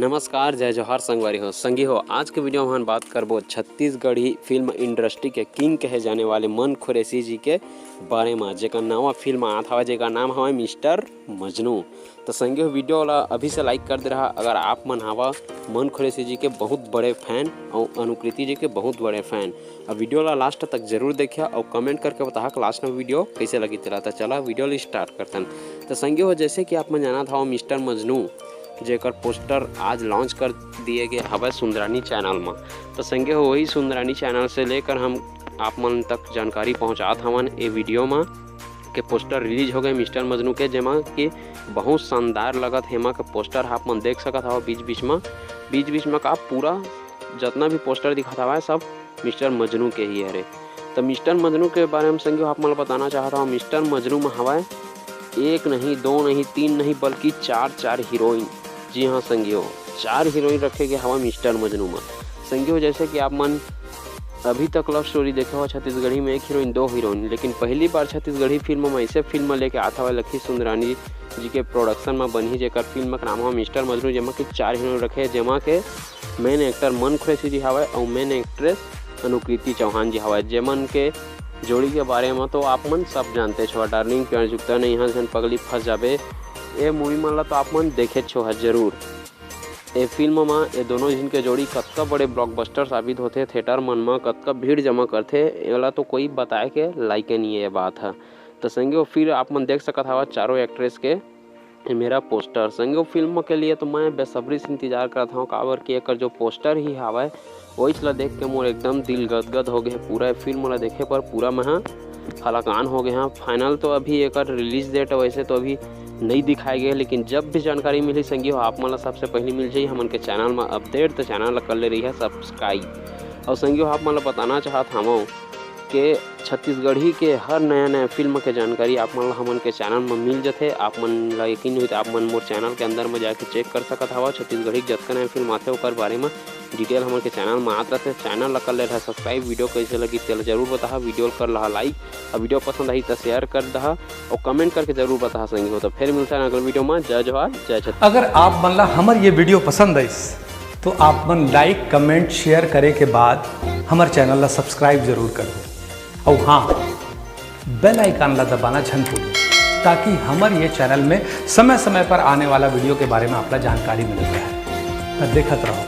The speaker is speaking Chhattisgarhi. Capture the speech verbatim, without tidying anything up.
नमस्कार, जय जोहार संगवारी हो। संगी हो, आज के वीडियो में हम बात करबो छत्तीसगढ़ी फिल्म इंडस्ट्री के किंग कहे जाने वाले मन कुरैशी जी के बारे में, जेकर नवा फिल्म आत हवय, जेकर नाम हवय मिस्टर मजनू। तो संगी हो, वीडियो ला अभी से लाइक कर दे रहा, अगर आप मन हवा मन कुरैशी जी के बहुत बड़े फैन और अनुकृति जी के बहुत बड़े फैन। अब वीडियो ला लास्ट तक जरूर देखिया और कमेंट करके बताहा कि लास्ट में वीडियो कैसे लगी तेला। तो चला वीडियो ला स्टार्ट करतन। तो संगी हो, जैसे कि आप मन जानत हवा मिस्टर मजनू, जेकर पोस्टर आज लॉन्च कर दिए गए हवय सुंदरानी चैनल में। तो संगी हो, वही सुंदरानी चैनल से लेकर हम आप मन तक जानकारी पहुंचात हवन ए वीडियो में के पोस्टर रिलीज हो गए मिस्टर मजनू के, जेमा कि बहुत शानदार लगत हे। एमा के पोस्टर आप मन देख सकत हवा बीच बीच में, बीच बीच में का पूरा जितना भी पोस्टर दिखत हवय सब मिस्टर मजनू के ही हरे। तो मिस्टर मजनू के बारे में संगी हो आप मन ल बताना चाहत हवं, मिस्टर मजनू में हवय एक नहीं, दो नहीं, तीन नहीं, बल्कि चार, चार हीरोइन। जी हाँ संगी हो, चार हीरोइन रखे गए हवय मिस्टर मजनू में। संगी हो, जैसे कि आप मन अभी तक लव स्टोरी देखे हो छत्तीसगढ़ी में एक हीरोइन, दो हीरोइन, लेकिन पहली बार छत्तीसगढ़ी फिल्म में ऐसे फिल्म लेके आत हवय लखी सुंदरानी जी के प्रोडक्शन में बनही, जेकर फिल्म के नाम हवय मिस्टर मजनू, जेमा के चार हीरोइन रखे हे, जेमा के मेन एक्टर मन कुरैशी जी हवय अउ मेन एक्ट्रेस अनुकृति चौहान जी हवय, जेमन के जोड़ी के बारे में तो आप मन सब जानते हो, डार्लिंग प्यार झुकता नहीं, हंस हन पगली फंस जाबे, ए मूवी मन ला तो आप मन देखे हो जरूर। ए फिल्म म ए दोनों झिन के जोड़ी कतका बड़े ब्लॉकबस्टर साबित होथे, थिएटर मन म कतका भीड़ जमा करथे, एला तो कोई बताए के लायक नहीं है ये बात ह। तो संगी हो, फिर आप मन देख सकत हवा चारों एक्ट्रेस के ए मेरा पोस्टर। संगी हो, फिल्म के लिए तो मैं बेसब्री से इंतजार करत हवं, काबर कि एकर जो पोस्टर ही हावय, ओइच ला देख के मोर एकदम दिल गदगद हो गए। पूरा फिल्म ला देखे पर पूरा मैं ह हलाकान हो गए हवं। फाइनल तो अभी एकर रिलीज डेट वैसे तो अभी नहीं दिखाए गए, लेकिन जब भी जानकारी मिली संगी हो, आप मन ला सबसे पहले मिल जाई हमन के चैनल में अपडेट, तो चैनल ला कर ले रही है सब्सक्राइब। और संगी हो, आप मन ला बताना चाहत हवं के छत्तीसगढ़ी के हर नया नया फिल्म के जानकारी आप मन ला हमन के चैनल में मिल जथे। आप मन ला यकीन होही तो आप मन मोर चैनल के अंदर में जाके चेक कर सकत हवा, छत्तीसगढ़ी के जतका नया फिल्म आथे ओकर बारे में डिटेल हमन के चैनल में आत रहथे। चैनल ला कर ले रहा सब्सक्राइब। वीडियो कैसे लगी तेला जरूर बताहा, वीडियो ला कर लहा लाइक, और वीडियो पसंद आही तो शेयर कर दहा और कमेंट करके जरूर बताहा संगी हो। तो फिर मिलता है अगले वीडियो में। जय जोहार, जय छत्तीसगढ़। अगर आप मन ला हमर ये वीडियो पसंद आइस तो आप मन लाइक, कमेंट, शेयर करे के बाद हमर चैनल ला सब्सक्राइब जरूर कर दो। और हाँ, बेल आइकन ला दबाना झन भूलो, ताकि हमर ये चैनल में समय समय पर आने वाला वीडियो के बारे में आप ला जानकारी मिलत रहे। तो देखत रहो